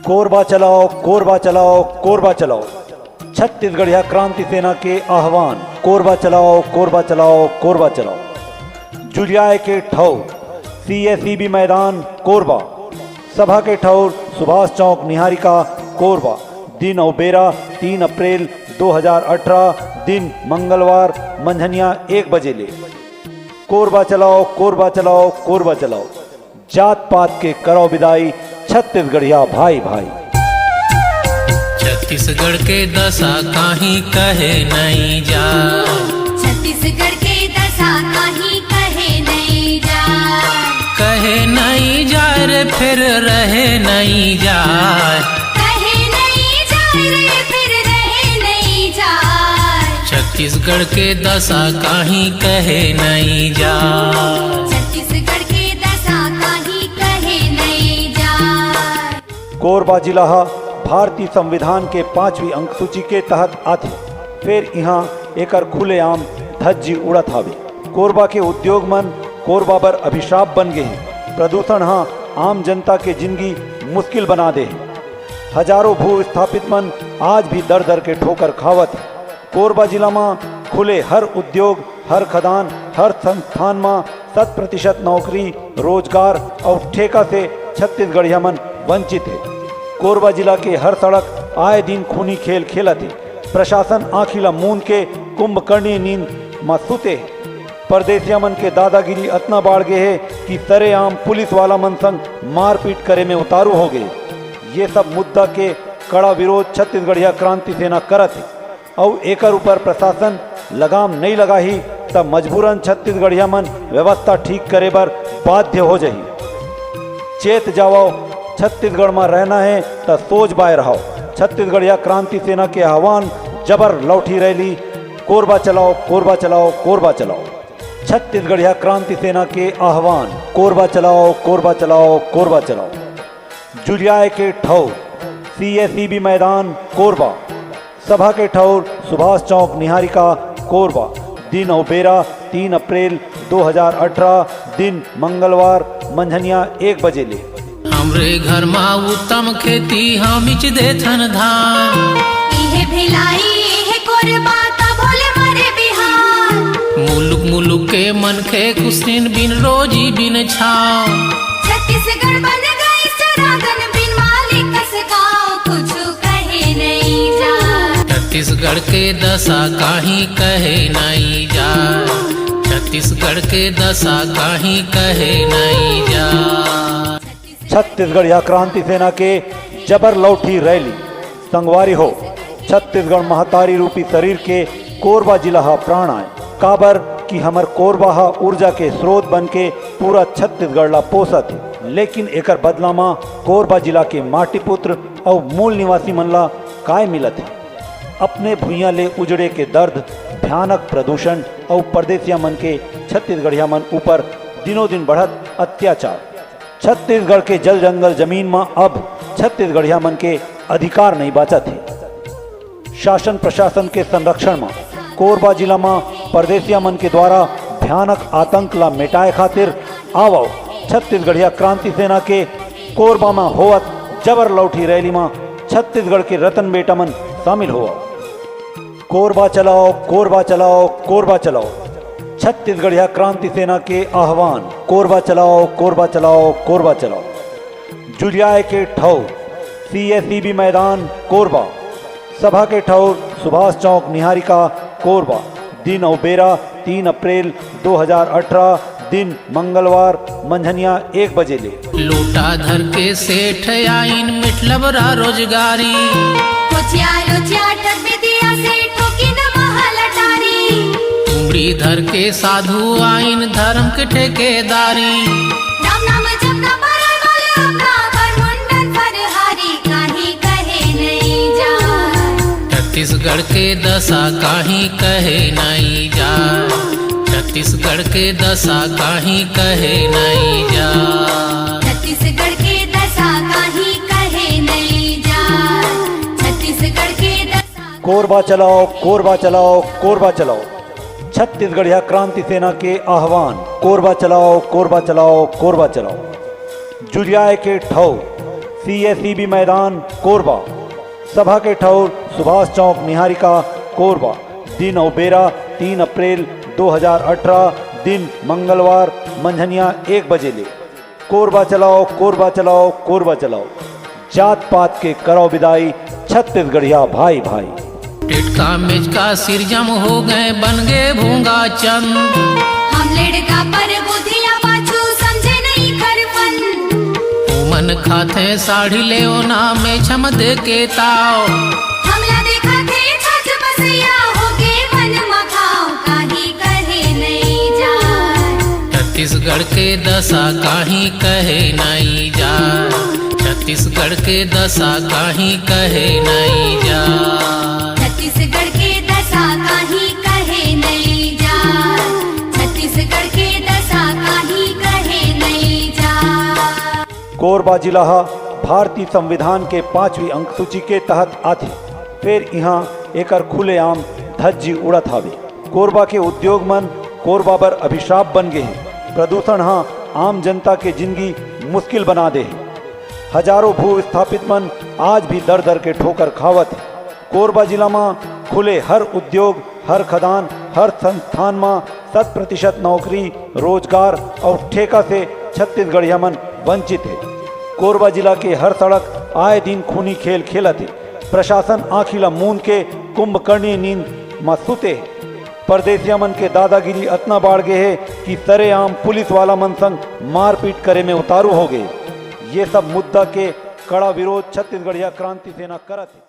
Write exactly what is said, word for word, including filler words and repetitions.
कोरबा चलाओ, कोरबा चलाओ, कोरबा चलाओ। छत्तीसगढ़िया क्रांति सेना के आह्वान। कोरबा चलाओ, कोरबा चलाओ, कोरबा चलाओ। जुरियाए के ठौर सीएसईबी मैदान कोरबा। सभा के ठौर सुभाष चौक निहारिका कोरबा। दिन अउ बेरा तीन अप्रैल दो हज़ार अठारह, दिन मंगलवार, मंझनिया एक बजे ले। कोरबा चलाओ, कोरबा चलाओ, कोरबा चलाओ। जात पात के करव बिदाई छत्तीसगढ़िया भाई भाई। छत्तीसगढ़ के दशा काहीं कहे नइ जा। छत्तीसगढ़ के दशा काहीं कहे नइ जा। कहे नइ जा रे, फिर रहे नइ जा। कहे नइ जा रे, फिर रहे नइ जा। छत्तीसगढ़ के दशा काहीं कहे नइ जा। छत्तीसगढ़ के दशा काहीं कहे नइ जा। कोरबा जिला ह भारतीय संविधान के पांचवी अंक सूची के तहत आथे, फेर इहां एकर खुलेआम धज्जी उड़त हावे। कोरबा के उद्योग मन कोरबा बर अभिशाप बन गे हे। प्रदूषण ह आम जनता के जिंदगी मुश्किल बना दे हे। हजारों भू विस्थापित मन आज भी दर दर के ठोकर खावत हे। कोरबा जिला म खुले हर उद्योग, हर खदान, हर संस्थान म शत प्रतिशत नौकरी, रोजगार अउ ठेका से छत्तीसगढ़िया मन वंचित हे। कोरबा जिला के हर सड़क आए दिन खूनी खेल खेलत हे। प्रशासन आंखी ल मूंद के कुंभकर्णी नींद म सुते हे। परदेसिया मन के दादागिरी अतना बाढ़ गे हे कि सरेआम पुलिस वाला मन संग मारपीट करे में उतारू हो गे। ये सब मुद्दा के कड़ा विरोध छत्तीसगढ़िया क्रांति सेना करत हे। अउ एकर ऊपर प्रशासन लगाम नइ लगाही, त मजबूरन छत्तीसगढ़िया मन व्यवस्था ठीक करे बर बाध्य हो जही। चेत जावव, छत्तीसगढ़ म रहना हे, त सोझ बाय रहव। छत्तीसगढ़िया क्रांति सेना के आह्वान, जबर लौठी रैली, कोरबा चलाओ, कोरबा चलाओ, कोरबा चलाओ। छत्तीसगढ़िया क्रांति सेना के आह्वान, कोरबा चलाओ, कोरबा चलाओ, कोरबा चलाओ। जुरियाए के ठौर सीएसईबी मैदान कोरबा। सभा के ठौर सुभाष चौक निहारिका कोरबा। दिन अउ बेरा तीन अप्रैल दो हज़ार अठारह, दिन मंगलवार, मंझनिया एक बजे ले। हमरे घर मा उत्तम खेती, हमीच देथन धान। इहे भिलाई, इहे कोरबा, तभो ले मरे बिहान। मुलुक मुलुक के मनखे, कुछ दिन बिन रोजी बिन छाव। छत्तीसगढ़ बन गइस चरागन, बिन मालिक कस गाँव, कुछु कहे नइ जा। छत्तीसगढ़ के दशा काहीं कहे नइ जा। छत्तीसगढ़ के दशा काहीं कहे नइ जा। छत्तीसगढ़िया क्रांति सेना के जबर लौठी रैली। संगवारी हो, छत्तीसगढ़ महतारी रूपी शरीर के कोरबा जिला ह प्राण आय, काबर कि हमर कोरबा ह ऊर्जा के स्रोत बन के पूरा छत्तीसगढ़ ला पोसत हे। लेकिन एकर बदला म कोरबा जिला के माटी पुत्र अउ मूल निवासी मन ला काय मिलत हे? अपने भुइयां ले उजड़े के दर्द, भयानक प्रदूषण अउ परदेसिया मन के छत्तीसगढ़िया मन ऊपर दिनों दिन बढ़त अत्याचार। छत्तीसगढ़ के जल जंगल जमीन म अब छत्तीसगढ़िया मन के अधिकार नइ बाचत हे। शासन प्रशासन के संरक्षण म कोरबा जिला म परदेसिया मन के द्वारा भयानक आतंक ला मेटाए खातिर आवव, छत्तीसगढ़िया क्रांति सेना के कोरबा म होवत जबर लौठी रैली म छत्तीसगढ़ के रतन बेटा मन शामिल होवव। कोरबा चलाओ, कोरबा चलाओ, कोरबा चलाओ। छत्तीसगढ़िया क्रांति सेना के आह्वान, कोरबा चलाओ, कोरबा चलाओ, कोरबा चलाओ। जुरियाए के ठौर सीएसईबी मैदान कोरबा। सभा के ठौर सुभाष चौक निहारिका कोरबा। दिन अउ बेरा तीन अप्रैल दो हज़ार अठारह, दिन मंगलवार, मंझनिया एक बजे ले। लोटा धर के सेठ आइन, मिटलबरा रोजगारी। कोचिया लोचिया ठग बिदिया से ठोकिन महल अटारी। तुमड़ी धर के साधु आइन, धर्म के ठेकेदारी। राम नाम जपना परल वाले अपना, पर मुंडन फरहारी काहीं कहे नइ जा। छत्तीसगढ़ के दशा काहीं कहे नइ जा। छत्तीसगढ़ के दशा काहीं कहे नइ जा। छत्तीसगढ़ के दशा काहीं कहे नइ जा। छत्तीसगढ़ के दशा कोरबा चलाओ, कोरबा चलाओ, कोरबा चलाओ। छत्तीसगढ़िया क्रांति सेना के आह्वान, कोरबा चलाओ, कोरबा चलाओ, कोरबा चलाओ। जुरियाए के ठौर सीएसईबी मैदान कोरबा। सभा के ठौर सुभाष चौक निहारिका कोरबा। दिन अउ बेरा तीन अप्रैल दो हज़ार अठारह, दिन मंगलवार, मंझनिया एक बजे ले। कोरबा चलाओ, कोरबा चलाओ, कोरबा चलाओ। जात पात के करव बिदाई, छत्तीसगढ़िया भाई भाई। टिटका मिचका सिरजम हो गए, बन गए भूंगा चंद। हम लेड़का पर बुधिया पाछू, समझे नहीं खरपन। ओमन खाथे साड़ी ले ओना में छम दे के ताव। हमला देखा थे छाछ बसैया, हो गे मन मखाओ, काही कहे नहीं जाए। छत्तीसगढ़ के दशा काही कहे नहीं जाए। छत्तीसगढ़ के दशा काही कहे नहीं जाए। छत्तीसगढ़ के दशा काही कहे नहीं जाए। छत्तीसगढ़ के दशा काही कहे नहीं जाए। कोरबा जिला ह भारतीय संविधान के पांचवी अंक सूची के तहत आथे, फेर इहां एकर खुलेआम धज्जी उड़त हावे। कोरबा के उद्योग मन कोरबा बर अभिशाप बन गे हे। प्रदूषण ह आम जनता के जिंदगी मुश्किल बना दे हे। हजारों भू विस्थापित मन आज भी दर दर के ठोकर खावत हे। कोरबा जिला म खुले हर उद्योग, हर खदान, हर संस्थान म शत प्रतिशत नौकरी, रोजगार अउ ठेका से छत्तीसगढ़िया मन वंचित हे। कोरबा जिला के हर सड़क आए दिन खूनी खेल खेलत हे। प्रशासन आंखी ल मूंद के कुंभकर्णी नींद म सुते हे। परदेसिया मन के दादागिरी अतना बाढ़ गे हे कि सरेआम पुलिस वाला मन संग मारपीट करे में उतारू हो गे। ये सब मुद्दा के कड़ा विरोध छत्तीसगढ़िया क्रांति सेना करत हे।